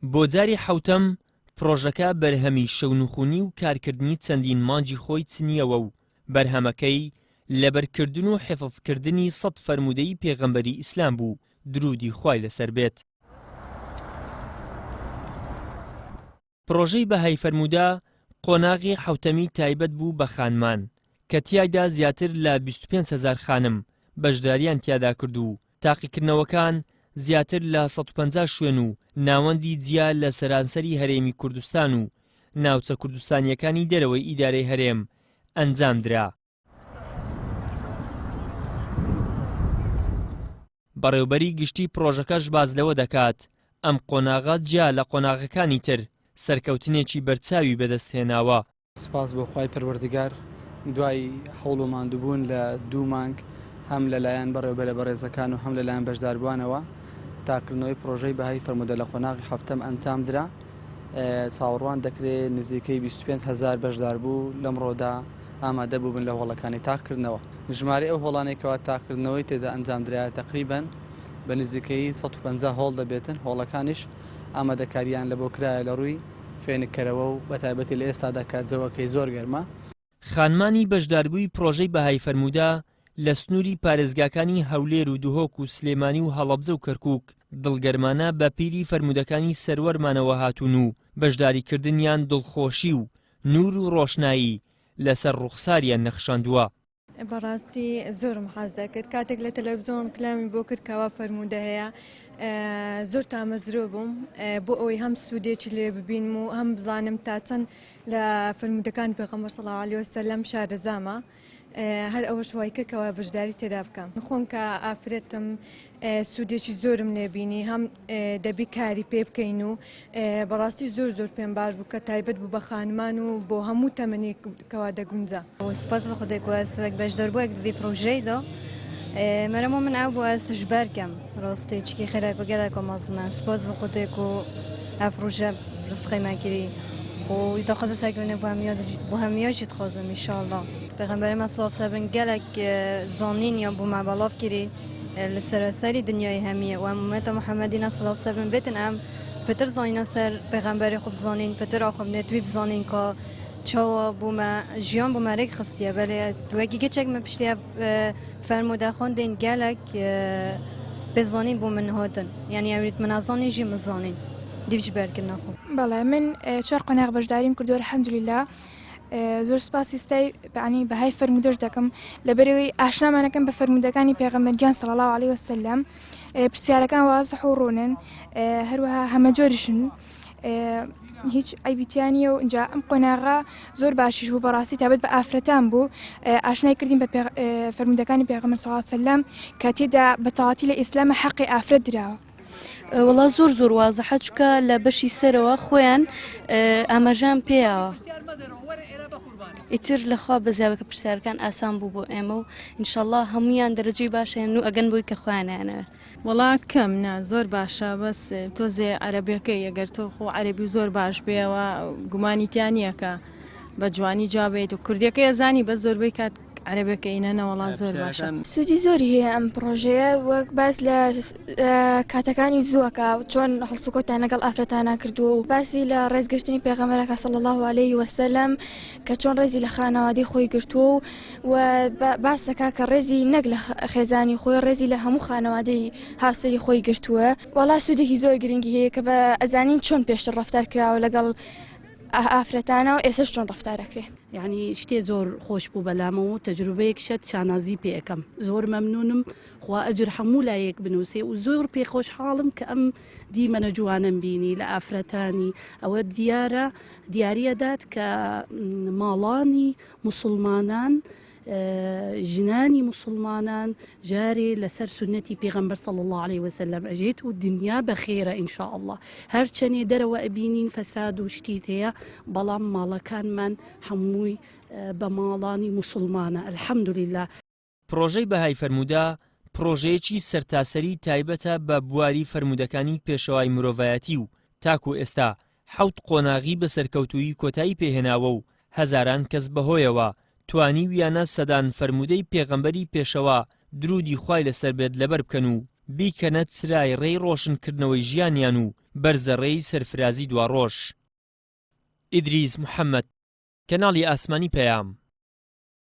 بۆ جاری حەوتەم پڕۆژەکە بەرهەمی شەونخونی و کارکردنی چەندین مانگی خۆی چنییەوە و بەرهەمەکەی لەبەرکردن و حیفزکردنی سەت فەرموودەی پێغەمبەری ئیسلام بوو دروودی خوای لەسەر بێت. پڕۆژەی بەهای فەرموودە قۆناغی حەوتەمی تایبەت بوو بە خانمان کە تیایدا زیاتر لە 25 هەزار خانم بەشداریان تیادا کرد و تاقیکردنەوەکان زیاتر لە 150 شوێن و ناوەندی جیا لە سەرانسەری هەرێمی کوردستان و ناوچە کوردستانییەکانی دەرەوەی ئیدارەی هەرێم ئەنجامدرا. بەڕێوبەری گشتی پڕۆژەکەش باس لەوە دەکات، ئەم قۆناغە جیا لە قۆناغەکانی تر سەرکەوتنێکی بەرچاوی بەدەستهێناوە. سوپاس بۆ خوای پەروەردگار دوای هەوڵ و ماندووبوون لە دوو مانگ هەم لەلایەن بەڕێوبەرە بەڕێزەکان و هەم لەلایەن بەشداربووانەوە تاقیکردنەوەی پڕۆژەی بەهای فەرموودە لە قۆناغی حەفتەم ئەنجامدرا. چاوەڕوان دەکرێت نزیکەی 25 هەزار بەشداربوو لەمڕۆدا ئامادە بووبن لە هۆڵەکانی تاقکردنەوە. ژمارەی ئەو هۆڵانەی کەوا تاقکردنەوەی تێدا ئەنجامدرایە تەقریبەن بە نزیکەیی 150 هۆڵ دەبێتن، هۆڵەکانیش ئامادەکارییان لەبۆ کرایە لە ڕووی فێنککەرەوە و بەتایبەتی لە ئێستادا کە جەوەکەی زۆر گەرمە. خانمانی بەشداربووی پڕۆژەی بەهای فەرموودە لە سنووری پارێزگاکانی هەولێر و دهۆک و سلێمانی و هەڵەبجە و کەرکووک دڵگەرمانە بە پیری فەرموودەکانی سەروەرمانەوە هاتوون و بەشداریکردنیان دڵخۆشی و نوور و ڕۆشنایی لەسەر ڕووخساریان نەخشاندووە. بەڕاستی زۆرم حەز دەکرد کاتێک لە تەلەڤزیۆن ڕکلامی بۆ کرد کەوا فەرموودە هەیە زۆر تامەزرۆ بووم بۆ ئەوەی هەم سوودێکی لێ ببینم و هەم بزانم تا چەند لە فەرموودەکانی پێغەمبەر صلی الله علیه وسلم شارەزامە هەر ئەوەش وای کرد کەوا بەشداری تێدا بکەم خۆم کە ئافرەتم سوودێکی زۆرم لێ بینی هەم دەبی کاری پێ بکەین و بەڕاستی زۆر زۆر پێم باش بوو کە تایبەت بوو بە خانمان و بۆ هەموو تەمەنێک کەوا دەگونجا. سوپاس بۆ خودێ کو ez wek beşdarbûyek di vê projeyê de merema min ew bû ez ji ber kem rastî çikî xêrek û gelek mezin e. Spas bi Xwedê ku ev roje rizqê me kirî û daxwaza serkeftinê bo hemiya bo hemiya jî dixwazim înşallah. Pêxemberê me silav ser bin gelek zanîn ya bo me belav kirî li seraserî dinyayê hemiye û em umeta Muhemmedî ne silav ser bin bêtin em pitir zanîna ser pêxemberê xwe bizanîn pitir axivnê wî bizanîn ka çawa bo me jiyan bo me rêk xistiye belê wekî keçek min piştî ev Fermûde xwendên gelek pê zanîn bo min hatin. Yanî ew min nezanîn jî min zanîn. Dîv ji ber kirina xwe. Bele min çar qonax beşdarîm kردووە الحمدللە زۆر سپاسی ستای یعنی بەهای فەرموودەش دەکەم لەبەرەوەی ئاشنامانەکەم بە فەرموودەکانی پێغەمبەر گیان صلی الله علیه وسلم پرسیارەکان وازح و ڕوونن هەروەها هەمەجۆریشن هیچ عەیبی تیا نییە و ئینجا ئەم قۆناغە زۆر باشیش بوو بەڕاستی تابەت بە ئافرەتان بوو ئاشنای کردین بە فەرموودەکانی پێغەمبەر صلی الله علیه وسلم کە تێدا بە تەواتی لە ئیسلامە حەقی ئافرەت دراوە. وەڵا زۆر زۆر وازحە چونکە لە بەشی سەرەوە خۆیان ئاماژەیان پێیاوە ئیتر لەخوا بەزیاوەکە پرسیارەکان ئاسان بوو بۆ ئێمە و ئینشەڵا هەمویان دەرەجەی باشیان و ئەگەن بۆی کە خۆیانیانەوێت. وەڵا کەم نا زۆر باشە بەس تۆزێ عەرەبیەکەی ئەگەر تۆ خۆ عەرەبی زۆر باش بێەوە گومانی تیا نییە کە بە جوانی جوابێت و کوردیەکەی ئەزانی بەس زۆربەی کات عەرەبەکەی نە نەوەڵا زۆر باشە. سوودی زۆری هەیە ئەم پڕۆژەیە وەک باس لە کاتەکانی زووەکە چۆن هەڵسوکەوتیان لەگەڵ ئافرەتانە کردووە و باسی لە ڕێزگرتنی پێغەمبەرەکە صلی الله علیه وسلم کە چۆن ڕێزی لە خانەوادەی خۆی گرتووە و و باس دەکا کە ڕێزی نەک لە خێزانی خۆی ڕێزی لە هەموو خانەوادەی هاوسەری خۆی گرتووە وەڵا سوودێکی زۆر گرنگی هەیە کە بە ئەزانین چۆن پێشتر ڕەفتار کراوە لەگەڵ ئافرەتانە و ئێسش چۆن ڕەفتار ئەکرێ. یانی شتێ زۆر خۆش بوو بەلامەوە و تەجروبەیەک شت شانازی پێ ئەکەم زۆر مەمنونم خوا ئەجر هەموو لایەک بنوسێ و زۆر پێ خۆشحاڵم کە ئەم دیمەنە جوانەم بینی لە ئافرەتانی ئەوە دیارە دیاریەدات کە ماڵانی موسڵمانان ژنانی موسڵمانان جارێ لەسەر سوننەتی پێغەمبەر صلی اللە علیە وسلم ئەژێت و دنیا بەخێرە ان شاء اللە هەرچەنێ دەرەوە ئەبینین فەساد و شتی تێیە بەڵام ماڵەکانمان هەمووی بە ماڵانی موسڵمانە الحمدللە. پڕۆژەی بەهای فەرموودە پڕۆژەیەکی سەرتاسەری تایبەتە بە بواری فەرموودەکانی پێشەوای مرۆڤایەتی و تاکو ئێستا حەوت قۆناغی بە سەرکەوتوویی کۆتایی پێهێناوە و هەزاران کەس بەهۆیەوە توانیویانە سەدان فەرموودەی پێغەمبەری پێشەوا دروودی خوای لەسەر بێت لەبەر بکەن و بیکەنە چرای ڕێی ڕۆشنکردنەوەی ژیانیان و. بەرزەڕێی سەرفرازی دواڕۆژ. ئیدریس محەمەد، کەناڵی ئاسمانی پەیام.